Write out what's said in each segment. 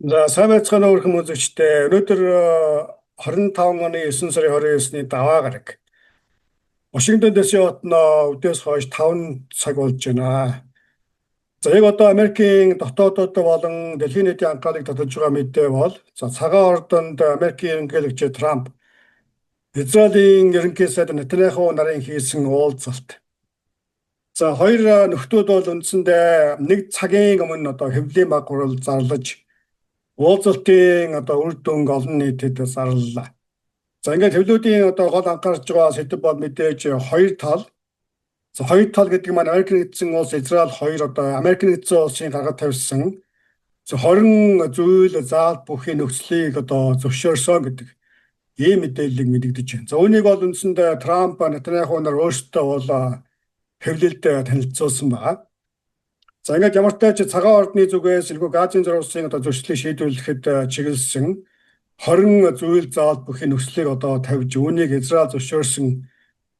За, сайн байцгаана уу, хүндэт үзэгчдээ. Өнөөдөр 25 оны 9 сарын 29-ний даваа гараг. Вашингтон DC хотноо үдээс хойш 5 цаг болж байна. За, яг одоо Америкийн дотоодод болон дэлхийн нийтийн анхаарлыг татаж байгаа мэдээ бол, за, Цагаан ордонд Америкийн ерөнхийлөгч Трамп, Израилийн ерөнхий сайд Нетаньяху нарын хийсэн уулзалт. За, хоёр нөхдүүд бол үндсэндээ нэг цагийн өмнө одоо хэвлэлийн баг гурал зарлаж, уулзалтын одоо үр дүнг олон нийтэд зарлалаа. За, ингээд хэвлүүдийн одоо гол анхаарч байгаа сэдэв бол мэдээж хоёр тал. За, хоёр тал гэдэг маань Америк нэгдсэн улс, Израиль хоёр одоо Америк нэгдсэн улсын гаргаж тавьсан 20 зүйл заалт бүхий нөхцөлийг одоо зөвшөөрсөн гэдэг ийм мэдээллийг мэдэгдэж байна. За, үүнийг бол үндсэндээ Трамп, Нетаньяху нар өөрсдөө бол хэвлэлд танилцуулсан байна. За, ингээд ямар ч тач Цагаан ордны зүгээс энэхүү Газын зурвасын одоо зөрчлийг шийдвэрлэхэд чиглэсэн 20 зүйл заалт бүхий нөхцөлийг одоо тавьж, үүнийг Израиль зөвшөөрсөн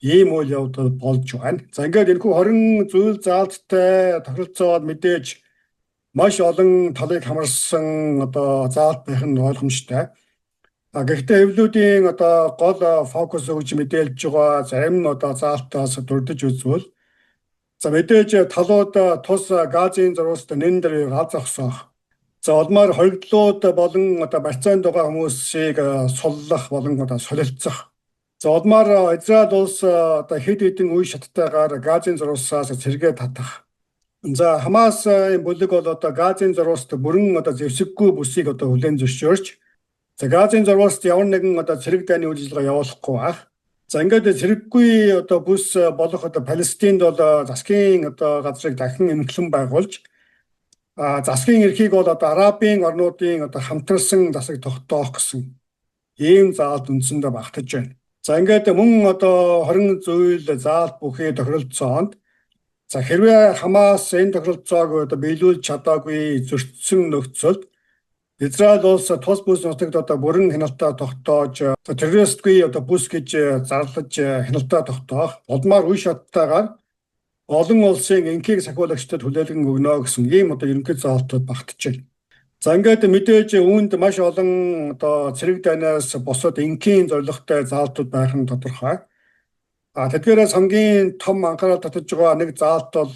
ийм үйл явдал болж байна. За, ингээд энэхүү 20 зүйл заалттай тохиролцоог мэдээж маш олон талыг хамарсан одоо заалт байх нь ойлгомжтой. А гэхдээ хэвлүүдийн одоо гол фокус өгж мэдээлж байгаа зарим одоо заалтаас дурдж үзвэл, за, мэдээж талууд тус Газын зурваст нэн дээр гал зогсоох. За, улмаар хоригдлууд болон одоо барьцаанд байгаа хүмүүсийг суллах болон одоо солилцох. За, улмаар Израиль улс одоо хэд хэдэн үе шаттайгаар Газын зурвасаас цэргээ татах. За, Хамас бүлэг бол одоо Газын зурваст бүрэн одоо зэвсэггүй бүсийг одоо хүлээн зөвшөөрч, за, Газын зурваст ямар нэгэн одоо цэрэг дайны үйл ажиллагаа явуулахгүй байх. За, ингээд цэрэггүй одоо бүс болох одоо Палестинд бол засгийн одоо газрыг дахин эмхлэн байгуулж, засгийн эрхийг бол одоо Арабын орнуудын одоо хамтарсан засаг тогтоох гэсэн ийм заалт үндсэндээ багтаж байна. За, ингээд мөн одоо 20 зүйл заалт бүхий тохиролцоонд, за, хэрвээ Хамас энэ тохиролцоог одоо биелүүлж чадаагүй зөрчсөн нөхцөлд Израиль улс тус бүс нутагт одоо бүрэн хяналтаа тогтоож, террористгүй одоо бүс гэж зарлаж хяналтаа тогтоох, улмаар үе шаттайгаар олон улсын энхийг сахиулагчдад хүлээлгэн өгнө гэсэн ийм одоо ерөнхий заалтууд багтаж байна. За, ингээд мэдээж үүнд маш олон одоо цэрэг дайнаас бусад энхийн зорилготой заалтууд байх нь тодорхой. А тэдгээрээс хамгийн том анхаарал татаж байгаа нэг заалт бол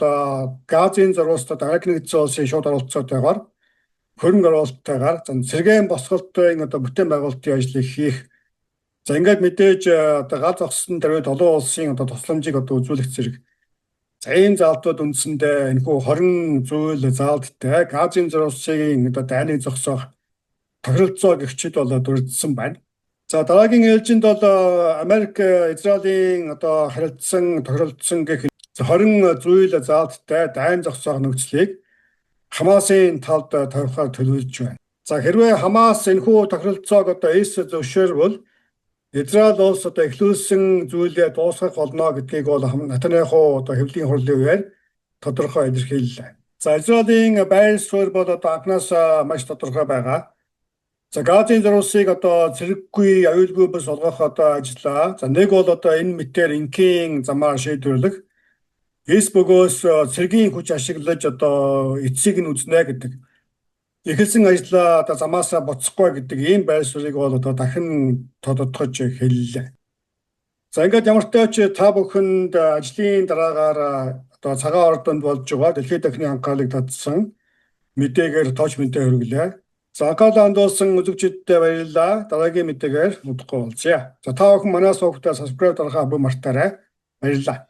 Газын зурваст Америк нэгдсэн улсын шууд оролцоотойгоор, хөрөнгө оруулалттайгаар цэргийн босголтын одоо бүтээн байгуулалтын ажлыг хийх. За, ингээд мэдээж одоо гал зогссон дөрвөд олон улсын одоо тусламжийг одоо үзүүлэх зэрэг. За, ийм заалтууд үндсэндээ энэхүү 20 зүйл заалттай Газын зурвасын одоо дайныг зогсоох тохиролцоо гэгчид бол дурдсан байна. За, дараагийн ээлжинд бол Америк Израилийн одоо харилцсан тохиролцсон гэх 20 зүйл заалттай дайн зогсоох нөхцөлийг Хамасын талд тавихаар төлөвлөж байна. За, хэрвээ Хамас энэхүү тохиролцоог одоо эс зөвшөөрвөл Израиль улс одоо эхлүүлсэн зүйлээ дуусгах болно гэдгийг бол Нетаньяху одоо хэвлэлийн хурлын үеэр тодорхой илэрхийллээ. За, Израилийн байр суурь бол одоо анхнаас маш тодорхой байгаа. За, Газын зурвасыг одоо цэрэггүй, аюулгүй бүс олгох одоо ажлаа. За, нэг бол одоо энэ мэтээр энхийн замаар шийдвэрлэх. Эс бөгөөс цэргийн хүч ашиглаж одоо эцсийг нь үзнэ гэдэг. Эхэлсэн ажлаа одоо замаасаа буцахгүй гэдэг ийм байр суурийг бол одоо дахин тодотгож хэллээ. За, ингээд ямар ч тач та бүхэнд ажлын дараагаар одоо Цагаан ордонд болж байгаа дэлхийд дахны анхаарлыг татсан мэдээгээр тооч мэдээ хүргэлээ. За, анхаалаа хандуулсан үзэгчдэд баярлалаа. Дараагийн мэдээгээр удахгүй уулзъя. За, та бүхэн манай сувагтаа subscribe дарахаа бүр мартаарай. Баярлалаа.